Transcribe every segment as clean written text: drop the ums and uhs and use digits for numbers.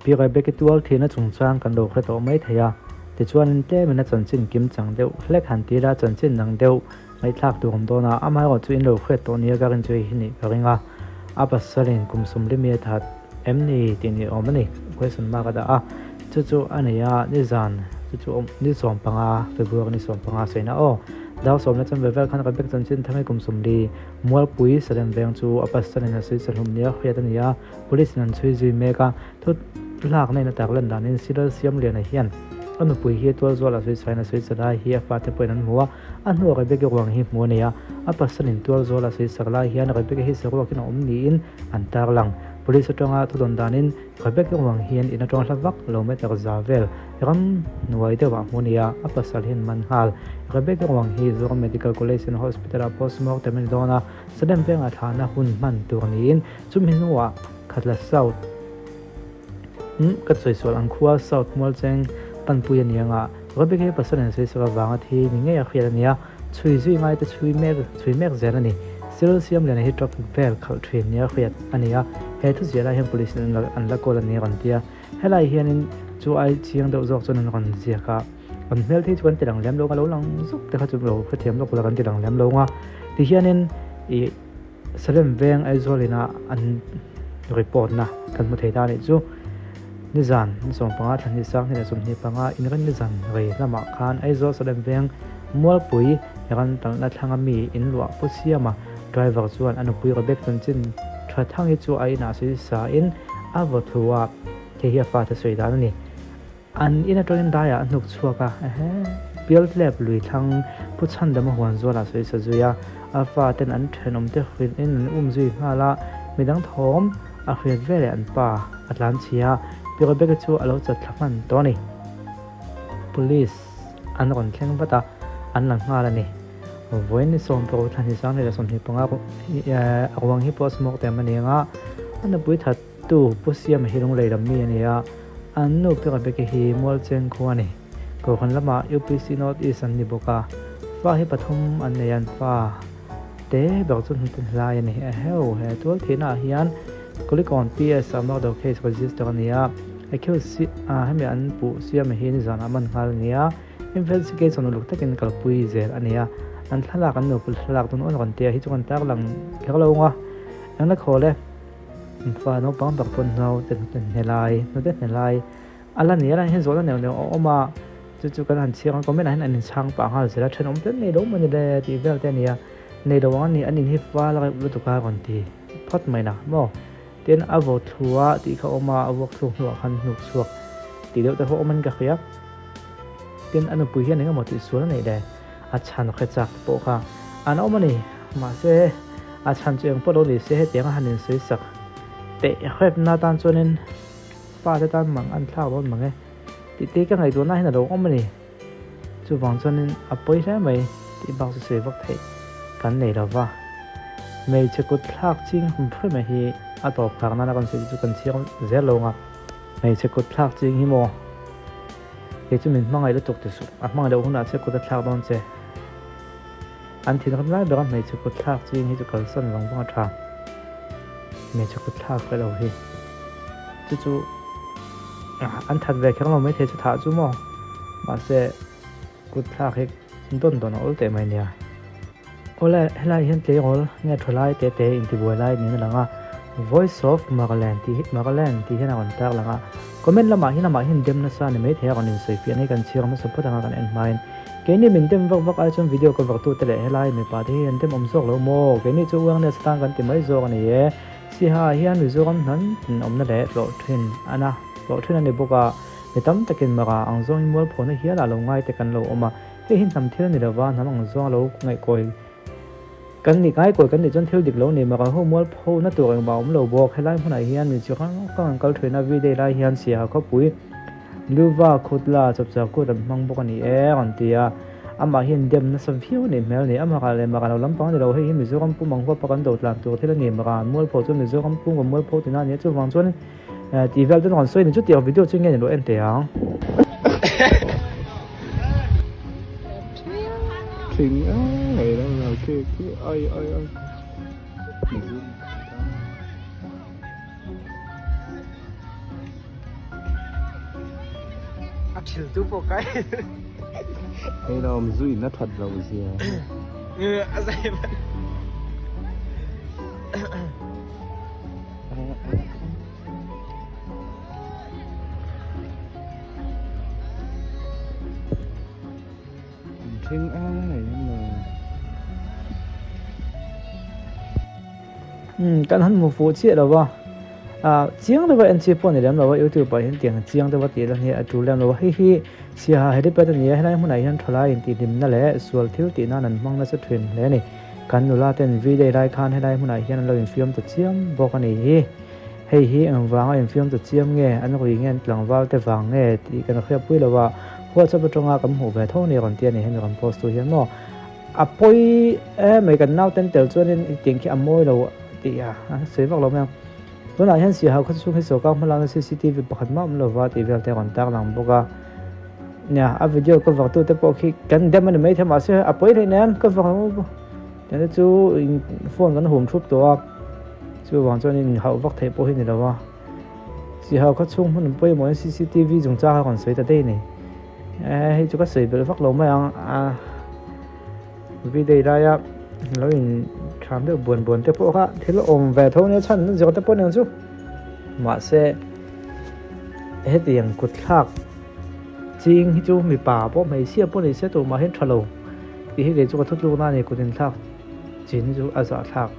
Pi Rebecca tual thihna chungchang kan lo hre tawh mai thei a, tichuanin tlemin a chanchin kim chang deuh hlek han ti ila chanchin dang deuh ngaihthlak tur awm dawn a, amaherawh chu in lo hriat tawh nia ka rin chu hei hi nih ka ring a, a pasalin kum sawmli mi a that em ni tih ni awm a ni, question mark a dah a, chu chu a nei a, nizan chu chu awm ni 15 February ni 15 sawiina aw, dar sawmna chanve vel khan Rebecca chanchin thang hi kum 40 Mualpui Salem veng chu a pasalin a sawi sahlum nia hriat a ni a. Police in an chhui zui mek a, thu hlakna in a tak lan danin Cyril Siamliana hian a nupui hi tualzuala sawisain a sawi lai hi a fate pawhin an hmu a, a hnuah Rebecca ruang hi hmu a nei a, a pasalin tualzuala sawisak lai hian Rebecca hi saruakin a awm niin an tarlang. Police atanga thu dawn danin Rebecca ruang hian in atanga hla vak lo meter za vel ram hnuai deuhah hmu a ni a, a pasal hian man nghal. Rebecca ruang hi Zoram Medical College and Hospital-ah postmortem a ni dawn a, Salem vengah thlahna hun hman tur niin Chumi hnuah Khatla South ka sawi sual ang khua South Mualcheng panpui a ni anga Rebecca hi pasal in sawi sak avanga thi ni ngei a hriat a ni a, chhui zui ngai te chhui mek chhui mek zel a ni. Cyril Siamliana hi traffic vel khalh thin nia hriat a ni a, he thu ziah lai hian police in an la kawl a ni a rawn ti a, helai hianin chu ai chiang deuh zawk chuan an rawn ziak a, an hmel thei chu kan ti lang lem lo ang a, lo lang zuk te kha chu lo hrethiam lawk ula kan ti lang lem lo ang a, tihianin ih. Salem veng Aizawl ina an report na kan hmu thei ta anih chu. Nizan ni 15 thla hnih sang hnih leh 25 inrin nizan rei lamah khan Aizawl Salem veng Mualpui ran talhna thlanga mi in luah pu siama driver chuan a nupui Rebecca chanchin tha thangi chu a inah sawi sa in a vaw thlu a, hei hi a fate sawi dan a ni. An in atangin daiah a hnuk chhuak a, ehe, Pialtlep lui thlang Pu Chhandama huan zualah sawi sa zui a, a fa ten an thenawm te hrilh in an um zui nghal a, midang thawm a hriat veleh an pa a tlan chhi a, Pi Rebecca chu a lo chat thla hman tawh a ni. Police an rawn thleng vat a, an la nghal a ni. Vawiin ni 16 thla hnih sang leh 25 a ruang hi pawh smoke tem a ni ang a, a nupui that Tu Pu Siama hi lunglei lam mi a ni a, an nu Pi Rebecca hi Mualcheng khua a ni. Kohhran lamah UPC North East an ni bawk a, fa hi pathum an nei a, an fa te ber chu hnute hlai a ni. Eheu, he tual thihna ah hian Kulikawn PS ah murder case register a ni a, accused hemi an Pu Siama hi nizanah man nghal a ni a, investigation uluk takin kalpui zel a ni a, an thlalak an nupa thlalak dawn awn rawn tia hi chu kan tarlang kher lo ang a, engla khawl e. Fa naupang tak pawn naute hnute hne lai hnute hne lai a la ni a hian zawhna neuh neuh a awm a chu chu kan han chhiar ang comment ah hian an inchhang pah nghal zel a thenawm te nei lo maw ni le tih vel te a ni a nei lo ang a ni an in hi fal reuh lutuk a rawn ti phawt mai na maw tin a vaw thlu a tih kha a awm a a vuak thluk hnuah khan hnuk chhuak tih deuh te pawh a awm in ka hria tin a nupui hian engemaw tih sual a neih le. A chhan hre chak pawh kha an awm a ni. Mahse, a chhan chu eng pawh lo ni se hetiang a han insawi sak teh hrepna atan chuanin fate tan mang an thlak dawn mang e tih te ka ngaihtuahna hian a lo awm a ni. Chuvang chuanin a pawi hle mai tih bak chu sawi vak theih kan nei lo va. Hmeichhe kut thlak ching hrim hrim hi a tawp khar nana kan sawi te chu kan chhiar zel lo ang a. Hmeichhe kut thlak ching hi maw? Kei chu min hmangaih lutuk ti suh, a hmangaih loh hunah che kut a thlak dawn che. An thinrim lai bera hmeichhe kut thlak ching hi chu kalsan vang vang a tha. Hmeichhe kut thlak ka lo hi chu chu an that ve kher lo maithei chu thah chu maw mahse kut thlak hi dawn dawn a awl teh mai nia. Awle, helai hian tleirawl nge tha lai te te intibuai lai niin a lang a, Voice of Magaland tih hi Magaland tih hian a rawn tar lang a, comment lamah hian amah hian dem nasa a ni maithei a rawn insawifiah na hi kan chhiar hmasa phawt anga kan en hmain keini min dem vak vak ai chuan video cover tu te leh helai mipa te hi an dem awm zawk lo maw keini chu awareness atan kan ti mai zawk a ni e Siha ah hian Mizoram hnam tin awmna leh tlawh thin a na tlawh thin a ni bawk a mi tam takin Mara ang zawngin mualphawhna hial ah lo ngai te kan lo awm a. Hei hi hnam thil a ni lova, hnam ang zawng a lo ngaihkawi kan nih ngaihkawi kan nih chuan thil dik lo ni mah kan ho mual pho na tur engmah a awm lo bawk. Helai hmunah hian mi chi hrang hrang an kal thin a, V-day lai hian Siaha khawpui Luva Khutla chawpchar kut an hmang bawk a ni e a rawn ti a, amah hian dem nasa viau a nih hmel a ni. Amah leh mah lo lampang a ni lo, hei hi Mizoram pum ang huapa kan do tlan tur thil a ni, mah an mual pho chuan Mizoram pum kan mual pho tina a ni a, chuvang chuan tih vel te an rawn sawi a ni. Chutiang video chu nge ni lo en teh ang. Thing ai lo lo khi khi ai ai ai. thil tu pawh kai. Hei lawm zu in a that loh zia. A zai man. Thing ai ai an lo. Umm kan han hmu fuh chiah lo va, ah chiang deuha en chi pawh a ni lem lo va, youtube ah hian tiang chiang deuha tih lan hi a tul lem lo va, hei hi Siaha helipad a ni a, helai hmunah hian thalai intihhlimna leh sual thil tih nan an hmang nasa thin hle a ni. Kan nula ten V-day lai khan helai hmunah hian an lo infiam ta chiam bawk a ni hi. Hei hi engvanga infiam ta chiam nge, an rui nge an tlangval te vang nge tih kan hriatpui lo a, WhatsApp atanga kan hmuh ve tho a ni rawn ti a ni hemi rawn post tu hian maw. A pawi em mai kan nauten tel chuanin tiang khi a mawi lo tih a sawi vak lo mai ang. Tunah hian Siaha khaw chhung hi sawrkar hmalakna cctv pakhat mah awm lova tih vel te a rawn tarlang bawk a. Nia a video cover tu te pawh khi kan dem a ni maithei mahse a pawi theih nen cover ang tiang te chu phone kan hum thup tawh a chuvang chuan inhauh vak theih pawh hi ni lo a. Siaha khaw chhung hmun pawimawhin cctv chungchang a rawn sawi ta daih a ni. Eh hei chu ka sawi belh vak lo mai ang a video laia lo in tham deuh buan buan te pawh kha thil awm ve tho nia chhan zir te pawh aniang chu mahse hetiang kut thlak ching hi chu mipa pawh hmeichhia pawh ni se tumah hian tha lo tih hi kei chu ka thutluk na a ni kut inthlak chin hi chu a zahthlak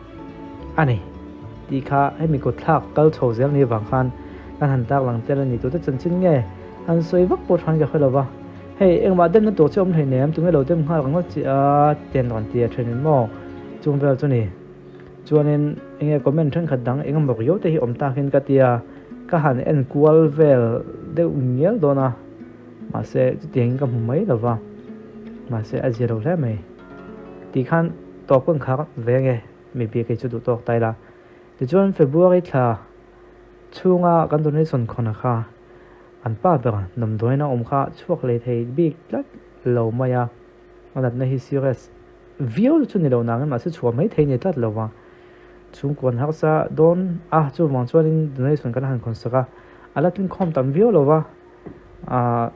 a ni tih kha hemi kut thlak kal chho zel ni avang khan kan han tak lang tel a ni tute chanchin nge. An sawi vak pawh than ka hre lo va, hei engmah demna tur che awm hlei nem, tunge lo dem nghal ringawt chi a ten rawn ti a then in maw chung vel chu ni. Chuanin enge comment thenkhat dang eng emaw riau te hi awm takin ka tia, ka han en kual vel deuh ngial dawn a, mahse chutiangin ka hmu mai lo va, mahse a zia lo hle mai. Tih khan tawp kan khar ve nge mi bia kei chu duh tawk ta ila. Tichuan February thla chhunga kan donation khawn a kha an pa ber damdawiin a awm kha chhuak leh thei bik tlat lo mai a, a natna hi serious viau chu ni lo nangin mahse chhuah mai thei ni tlat lo va, chhungkuan harsa dawn a chuvang chuanin donation kan han khawn sak a, a la tlinkhawm tam viau lo va, ah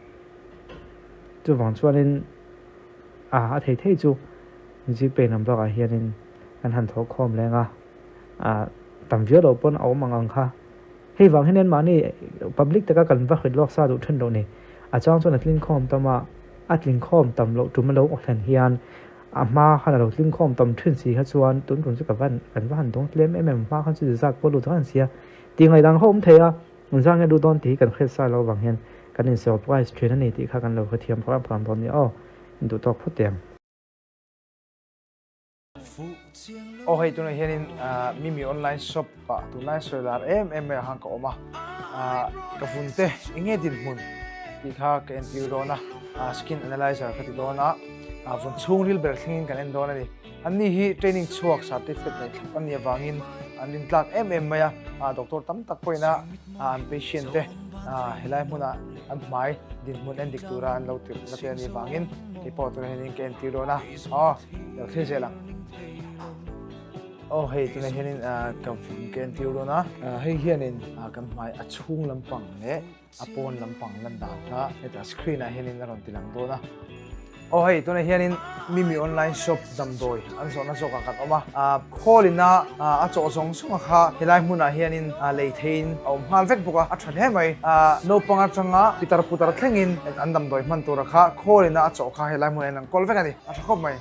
chuvang chuanin ah a thei thei chu Gpay number ah hianin kan han thawh khawm leng a, ah tam viau lo pawn a awm ang ang kha. Hei vang hian mahni public taka kan va hrit lawk sa duh then loh ni. A chang chuan a tling khawm tam a, a tling khawm tam loh tum a lo thlen hian a hma khan a lo tling khawm tam thin si kha chuan tun tum chu ka van kan va han dawng tlem em em hma khan chu zat pawh lut reng sia tih ngaih dang ho awm thei a, zang nge lut dawn tih hi kan hriat sa loh avang hian kan in surprise thin a ni tih kha kan lo hrethiam phah phah dawn nia aw, induh tawk phawt em. Aw hei tunah hianin Mimi online shop ah tunlai sawi lar em em mai ah khan ka awm a, ka vun te eng nge dinhmun tih kha ka entir dawn a, skin analyzer ka ti dawn a, vun chhungril ber thlengin kan en dawn a ni. Anni hi training chhuak certificate nei thlap an nih avangin an rintlak em em mai a, doctor tam tak pawhin a an patient te helai hmunah an hmai dinhmun en dik tura an lo tirh na te a nih avangin kei pawh tunah hianin ka entir dawn a, aw lo thlir zel ang. Aw hei tunah hianin ka ka entir dawn a, hei hianin kan hmai a chhung lampang leh a pawn lampang lan dan kha hetah screen ah hianin a rawn ti lang dawn a. Aw hei tunah hianin Mimi online shop damdawi an zawhna zawkah kan awm a, khawlina a chawh zawng zawng kha helai hmunah hianin lei theiin a awm nghal vek bawk a, a tha hle mai. Naupang atanga pitar putar thlengin an damdawi hman tura kha khawlina a chawh kha helai hmunah hian an kawl vek a ni, a tha khawp mai.